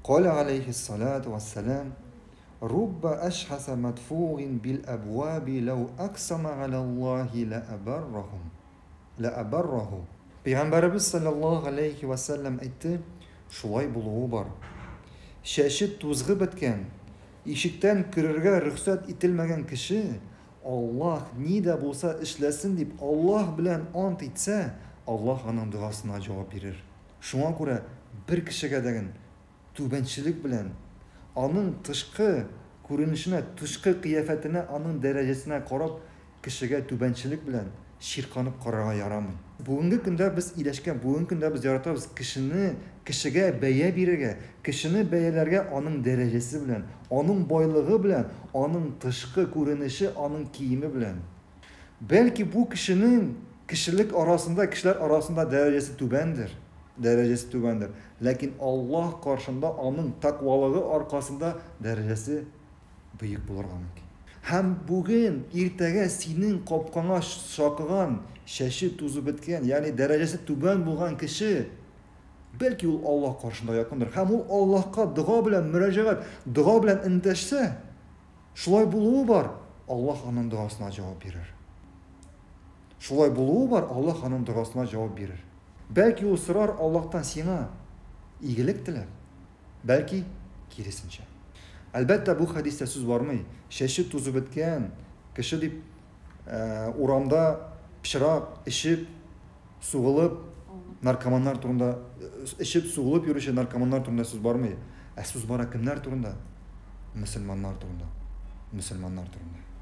Каля алейхиссалату вассалам, Рубба әшхаса мадфугин бил әбваби ләү аксама галәллаһи ләәбәррахум. Ләәбәрраху. Пәйгамбәребез саллаллаһу алейхи ва сәлләм әйтте, шулай булуы бар. Чәче тузгы беткән, ишектән керергә рөхсәт ителмәгән кеше Аллаһ ни дә булса эшләсен дип Аллаһ белән ант итсә, Аллаһ аның догасына җавап бирер. Шуңа күрә бер кешегә дә түбәнчелек белән, аның тышкы күренешенә, тышкы кыяфәтенә, аның дәрәҗәсенә карап, кешегә түбәнчелек белән чирканып карарга ярамый. Бүгенге көндә без иләшкән, бүгенге көндә без яратабыз кешене, кешегә бәя бирергә, кешене бәяләргә аның дәрәҗәсе белән, аның байлыгы белән, аның тышкы күренеше, аның киеме белән. Бәлки бу кешенең кешелек арасында, кешеләр арасында дәрәҗәсе түбәндер, дәрәҗәсе түбәндер. Ләкин Аллаһ каршында аның тәкъвалыгы аркасында дәрәҗәсе бөек булырга мөмкин. Һәм бүген, иртәгә синең капкаңа шакыган, чәче тузып беткән, ягъни дәрәҗәсе түбән булган кеше, бәлки ул Аллаһ каршында якындыр. Һәм ул Аллаһка дога белән мөрәҗәгать, дога белән эндәшсә, шулай булуы бар, Аллаһ аның догасына җавап бирер. Шулай булуы бар, Аллаһ аның догасына җавап бирер. Бәлки ул сорар Аллаһтан сиңа игелек теләп, бәлки киресенчә. Әлбәттә, бу хәдистә сүз бармый. Чәче тузып беткән кеше дип урамда пычрак эчеп, сугылып, наркоманнар турында, эчеп, сугылып йөрүче наркоманнар турында сүз бармый. Ә сүз бара кемнәр турында? Мөселманнар турында. Мөселманнар турында.